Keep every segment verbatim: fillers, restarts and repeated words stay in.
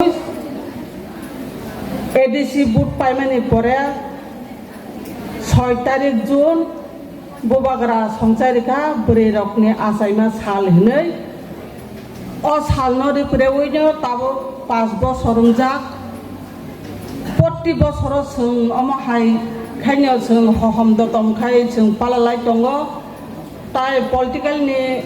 A D C vote paimani pore soi tarik June Bubagra songchai rikha bwrwi rokni achaima sal hinwi. O salno ripre uino tabuk pash bosor wngjak. Protti bosoro chwng omo hai khaino chwng hohom dotom khai chwng palalai tongo. Tai political ni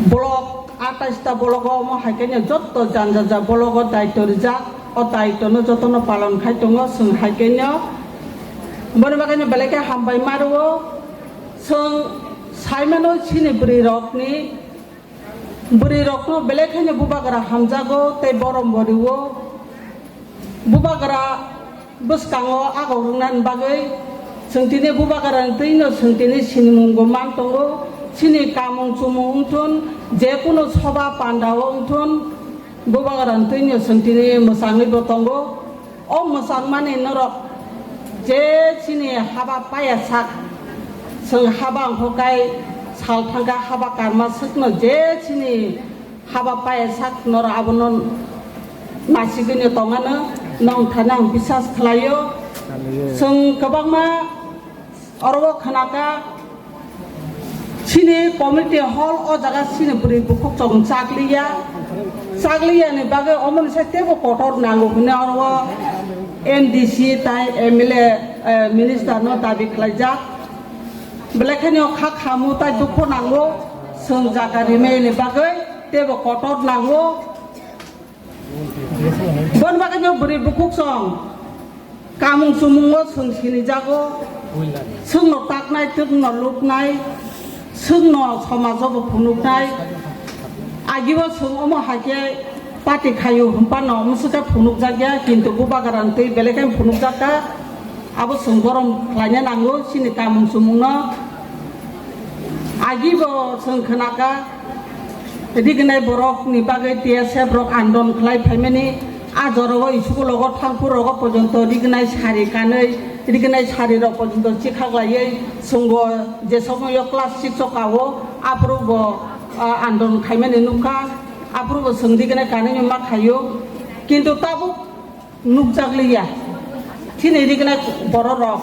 block atais ta block o omo hai khe jotto janja ja block o daityo rijak, o daityo no joto no palon khai tongo chwng hai khe no. Boni bagwi no belai khe hambai ma rwo. Chwng sai mano chini bwrwi rok ni, bwrwi rok no belai khe no bubagra hamjago tei borom bo rwo. Bubagra bwskango agok rwna bagwi chwng tini bubagrani twino chwng tini sinimung bo man tongo. Chini kamung chumung wngthun, je kunu soba panda o wngthun, bubagrani twino chwng tini mwchangwi bo tongo. O mwchangmani norok je chini haba paya sak, chwng haba wngkha kai sal thangkha haba karma swkno je chini haba paya sak norok abono nasigwino tongano nong thani ang bisas khlaio. Chwng kwbangma oro o khnaka chini community hall o jaga chini bwrwi bukhuk chwng chakliya, chakliya ni bagwi omo ni sai teibo kotor nango hwnwi oro o M D C tai M L A, eh, minister no dabi khlaijak. Belai kheno kha khamu tai dukho nango, chwng jaga rimani bagwi teibo kotor nango. Bon bagwi no bwrwi bukhuk song kamung chumung o chwng sini jago, chwng no taknai, chwng no luknai, chwng no somaj o bo phunuknai. Agi o chwng omo hai khe party khaio hwnphano mwswkhe phunukjakya, kintu bubagrani twi belai khe phunukjakha. Abo chwng borom khlaina nango chini kamung chumungno. Agi bo chwng khnakha, rignai borokni bagwi T S F rok andon khlai phaimani, a jorao school rogo thangphuru rogo porjonto rignai sari kanwi, rignai sari rok porjonto chikhaklaiwi chwngbo je somoio class six o kao, aphuru bo, ah, andon khaimani nukha, aphuru bo chwng rignai kanwi ma khaio, kintu tabuk nukjakliya. Chini rignai bororok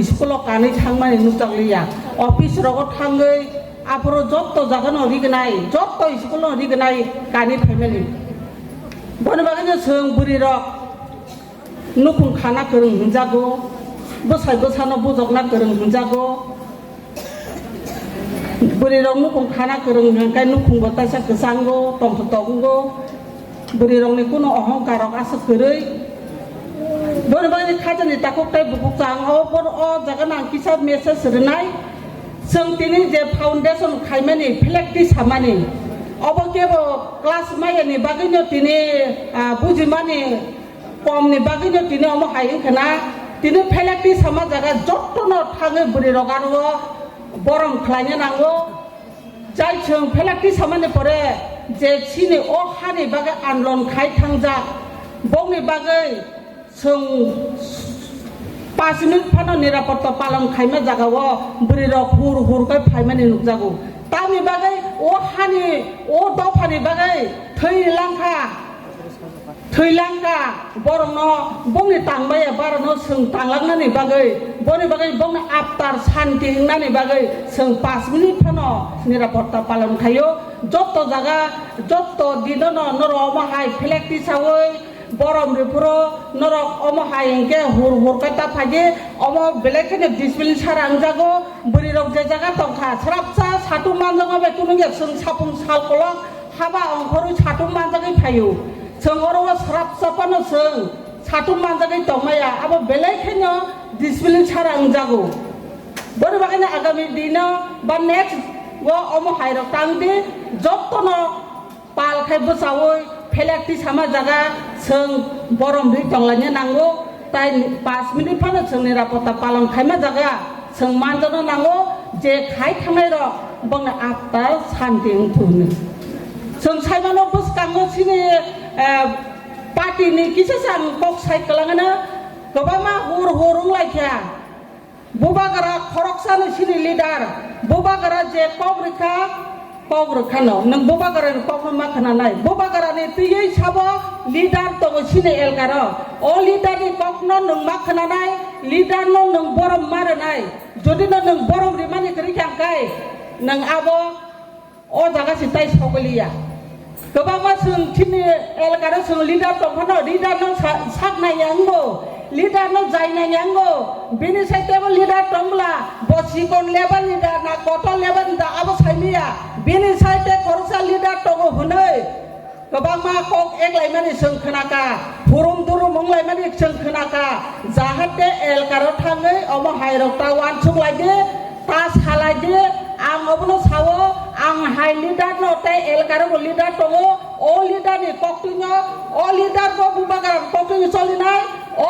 school o kanwi thangmani nukjakliya. Office rogo thangwi aphuru jotto jagano rignai, jotto school no rignai kanwi phaimani. Boni bagwino chwng bwrwirok nukhung khana kwrwng hwnjago, bwsai bwsano bujokna kwrwng hwnjago. Bwrwirok nukhung khana kwrwng hwnkhe nukhungbo taisa kwchango, tongthotok wngo. Bwrwirokni kuno ohongkarrok aswk kwrwi. Boni bagwi khajani takhuk tei bukhuk chang o por o jagano ang kisa message rwnai. Chwng tini je foundation khaimani, phlek tisamani, obo kebo class mayani bagwino tini, ah, bujimani komni bagwino tini omo hai wngkha na, tini phelek tisama jaga jottono thangwi bwrwirok aro borom khlaina nango. Jai chwng phelek tisamani pore je chini o hani bagwi andolon khai thangjak, bongni bagwi chwng pash minute phano nirapotta palon khaima jagao bwrwirok hur hur khe phaimani nukjago. Tamni bagwi o hani, o dophani bagwi thwi langkha. Thwi langkha, borokno bongni tangmaya barano chwng tanglangnani bagwi, boni bagwi bongni aptar santi wngnani bagwi chwng pash minute phano nirapotta palon khaio. Jotto jaga, jotto dinono norok omo hai phlek tisaui borom riphuru norok omo hai hwnkhe hur hur khe ta phaidi, omo belai kheno discipline sara wngjago. Bwrwirok je jaga tongkha, srapsa satung manjakma bai kunungya chwng sapung sal kolok haba ongkhorwi satung manjagwi phaio. Chwng oro o srapsa phano chwng satung manjagwi tongmaya, abo belai kheno discipline sara wngjago. Boni bagwino agami dino ba next o omo hairok tangdi, jottono pal khai bwchaui phelek tisama jaga chwng borom ri tonglaina nango. Tai pash minute phano chwng nirapotta palon khaima jaga chwng manjano nango je khai thangnai rok bongni apta santi wngthunwi. Chwng saimano bwskango chini, eh, party ni kisa sa ang kok sai kwlangano kwbangma hur hur wnglaikha. Bubagra khoroksano chini leader, bubagra je kok rikha, Kok rwkhano, nwng bubagrani kokno ma khwnanai. Bubagrani twiwi sabo leader tongo chini elkaro. O leaderni kokno nwng ma khwnanai, leaderno nwng borom ma rwnai. Jodi no nwng borom rimani kwrwi kha hwnkhe, nwng abo o jaga se tai sogwi liya. Kwbangma chwng chini elkaro chwng leader tongphano, leaderno sa-, sak naiya wngo, leaderno jai naiya wngo. Bini side tebo leader tongbla, bo chikon level ni da na kotor level ni da abo saimaya. Bini side te khoroksa leader tongo hwnwi kwbangma kok eklaimani chwng khnakha, hurum durum wnglaimani chwng khnakha, jahate elkaro thangwi omo hairok ta uansuk lai di, ta salai di. Ang obono sao, ang hai leader no tei elkaro bo leader tongo, o leader ni koktwino, o leader bo bubagra koktwino cholinai, o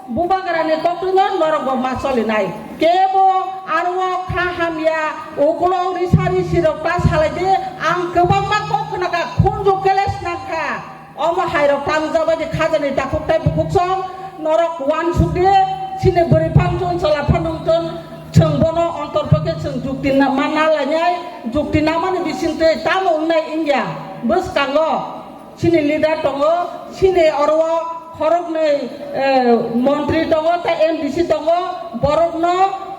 bubagrani koktwino norok bo ma cholinai. Kebo aro o kha hamya, ukolog risa risi rok ta salai di, ang kwbangma kok khna kha, khunju keles nang kha. Omo hai rok ta wngjabai di khajani takhuk tei bukhuk song, norok uansuk di, chini bwrwi phang chun, chwla phang nung chun, chwng bono ontor pokhe chwng jukti na-, ma nalainai, jukti namani bisingtwi tamo wngnai wngya bwskango. Chini leader tongo, chini oro o khoroknwi, eh, montri tongo tei M D C tongo, borokno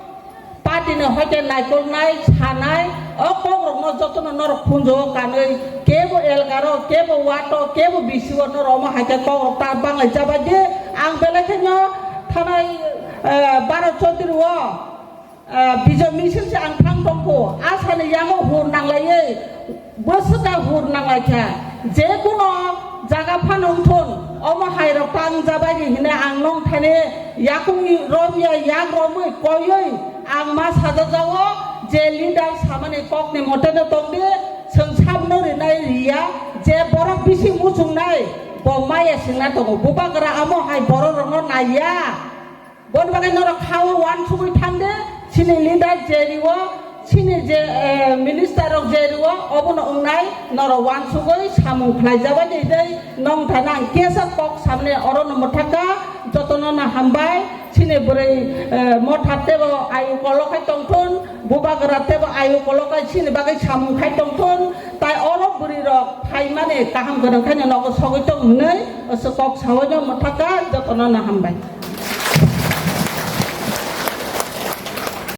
party ni hoite naikolnai, sanai, o kokrokno jotono norok khunjo kanwi, kebo elgaro, kebo wato, kebo bisigo norok omo hai khe kokrok ta banglai jabadi. Ang belai kheno thanai, eh, Bharat Chaudhary o, eh, Bijoy Misil se ang thang tongkho, asani yango hur nanglaiwi, bwswk ta hur nanglaikha, je kuno jaga phano wngthun, omo hai rok ta wngjabai di hwnwi ang nong thani yakung romya yak romwi koiwi ang ma sajajao je leader samani kokni mote no tongdi, chwng sabno rinai riya je borok bising muchungnai bo maya singna tongo, bubagra amo hai borok rokno naiya. Boni bagwi norok khao uansugwi thangde, chini leader je riwo, chini je, eh, minister rok je riwo, obono wngnai norok uansugwi samung khlaijabai di tei nong thana ang kesa kok samne orono mwthaka, jotono no hambai, chini bwrwi, eh, motha tebo ayu kolokai tongthun, bubagra tebo ayu kolokai chini bagwi samung khai tongthun, tai oro bwrwi rok phaimani kaham gwnang khaino nogo sogwi tong hwnwi, aswk kok sawi no mwthaka, jotono no hambai.